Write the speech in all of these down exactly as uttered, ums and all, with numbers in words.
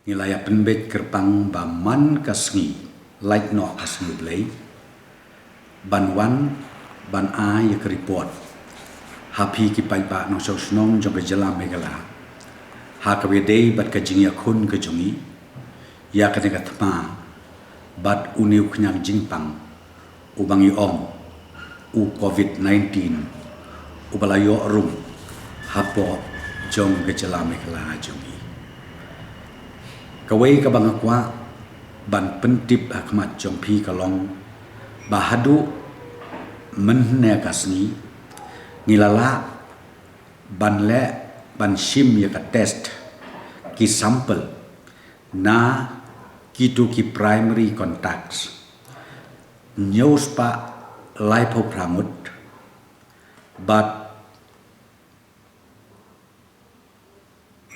Ngi la ïa pynbeit kyrpang ba man ka sngi, lait noh ka sngi Blei, ban wan, ban ai ïa ka report ha phi ki paidbah nongshong shnong jong ka jylla Meghalaya, ha kaba ïadei bad ka jingïakhun ka jong ngi ïa kane ka thma bad une u khñiang jingpang uba ngi ong u COVID nineteen, uba la ïoh rung hapoh jong ka jylla Meghalaya jong ngi. Kawei kaba nga kwah ban pyntip ha khmat jong phi ka long ba haduh mynhynne ka sngi ngi la lah ban leh, ban shim ïa ka test, ki sample na kito ki primary contacts hynñiew spah laiphew phra ngut, bad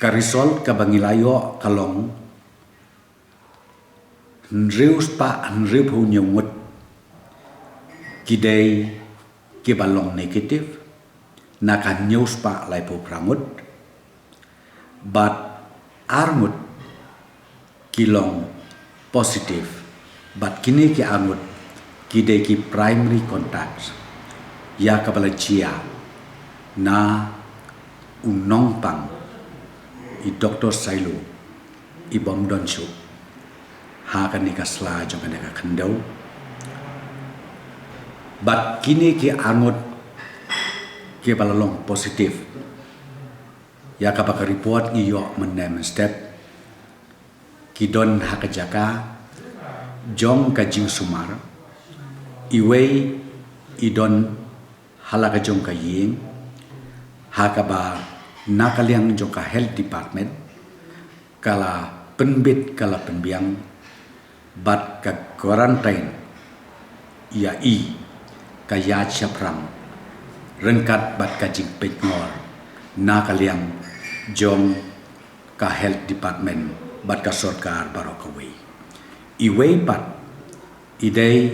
ka result kaba ngi la ïoh ka long hynriew spah hynriewphew hynñiew ngut ki dei kiba long negative na ka hynñiew spah laiphew phra ngut, bad ar ngut ki long positive, bad kine ki ar ngut ki dei ki primary contacts ïa kaba la jia na u nongpang, i Doctor Sailo, i bym don shuh ha kane ka sla jong kane ka khyndew. Bad kine ki ar ngut kiba la long positive ïa kaba ka report ngi ïoh mynne mynstep, ki don ha ka jaka jong ka jingsumar, iwei i don ha la ka jong ka ïing, ha kaba na ka liang jong ka health department ka la pynbit, ka la pynbiang, bad ka quarantine ïa i ka ïaid shaphrang ryngkat bad ka jingpeitngor na ka liang jong ka health department bad ka sorkar baroh kawei. Iwei pat i dei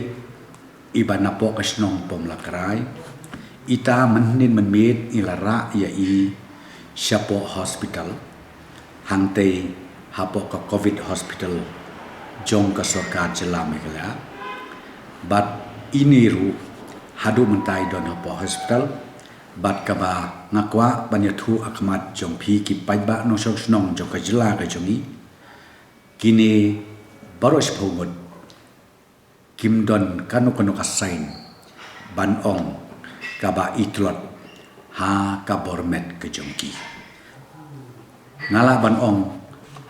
iba napoh ka shnong Pomlakrai, ita mynhynnin mynmiet ngi la rah ïa i shapoh hospital, hangtei hapoh ka COVID hospital jong ka sorkar jylla Meghalaya. Bad ine ruh haduh mynta i don hapoh hospital, bad kaba nga kwah ban ïathuh ha khmat jong phi ki paidbah nongshong shnong jong ka jylla ka jong ngi, kine baroh shiphew ngut kim don kano kano ka sign ban ong kaba i tlot ha ka bor met ka jong ki. Nga lah ban ong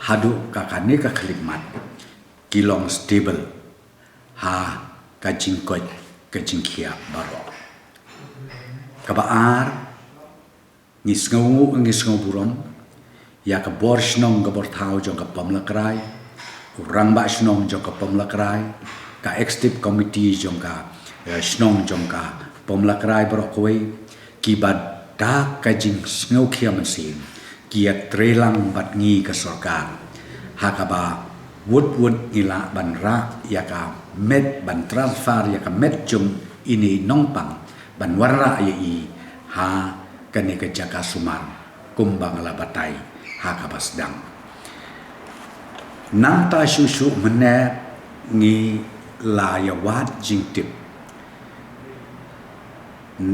haduh ka kane ka khyllipmat ki long stable ha ka jingkoit ka jingkhiah baroh. Kaba ar, ngi sngewnguh, ngi sngewburom ïa ka bor shnong ka bor thaw jong ka Pomlakrai, u rangbah shnong jong ka Pomlakrai, ka executive committee jong ka, eh, shnong jong ka Pomlakrai baroh kawei, kiba da ka jingsngewkhia mynsiem ki ïatreilang bad ngi ka sorkar ha kaba wut wut ngi lah ban rah ïa ka met, ban transfer ïa ka met jong ine i nongpang ban wanrah ïa i ha kane ka jaka sumar kumba nga la batai ha kaba sdang. Nangta shuh shuh mynne ngi la ïa wad jingtip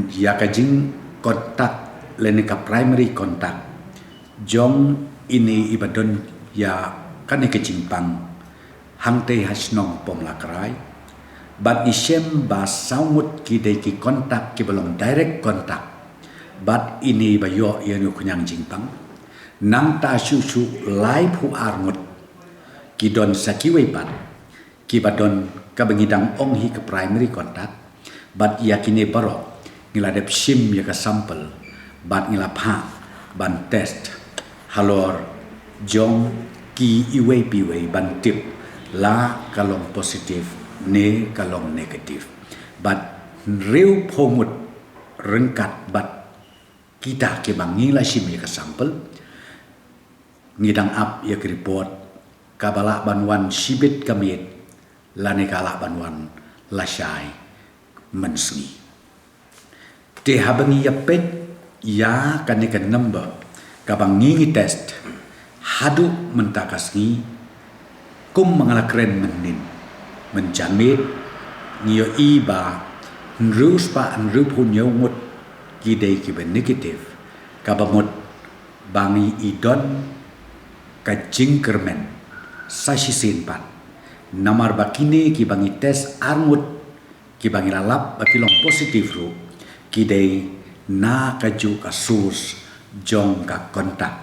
ïa ka jingcontact lane ka primary contact jong ine iba don ïa kane ka jingpang hangtei ha shnong Pomlakrai. Bad ngi shem ba saw ngut ki dei ki contact kiba long direct contact bad ine iba ïoh ïa une u khñiang jingpang. Nangta shuh shuh laiphew ar ngut ki don sa kiwei pat kiba don kaba ngi dang ong hi ka primary contact. Bad ïa kine baroh ngi la dep shim ïa ka sample bad ngi la phah ban test halor jong ki iwei pa iwei ban tip la ka long positive ne ka long negative. Bad hynriewphew ngut ryngkat bad kita kiba ngi la shim ïa ka sample, ngi dang ap ïa ka report kaba lah ban wan shibit ka miet lane ka lah ban wan lashai mynsngi. Te haba ngi ïa peit ïa kane ka number kaba ngi ngi test haduh mynta ka sngi, Kum ma nga la kren mynnin, mynjangmit ngi ïohi ba hynriew spah hynriewphew hynñiew ngut ki dei kiba negative, kaba mut ba ngi i don ka jingkyrmen sa shisien pat. Namar ba kine kiba ngi test ar ngut kiba ngi la lap ba ki long positive ruh, ki dei na kajuh ka source jong ka contact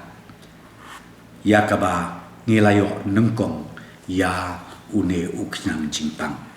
ïa kaba ngi la ïoh nyngkong ïa une u khñiang jingpang.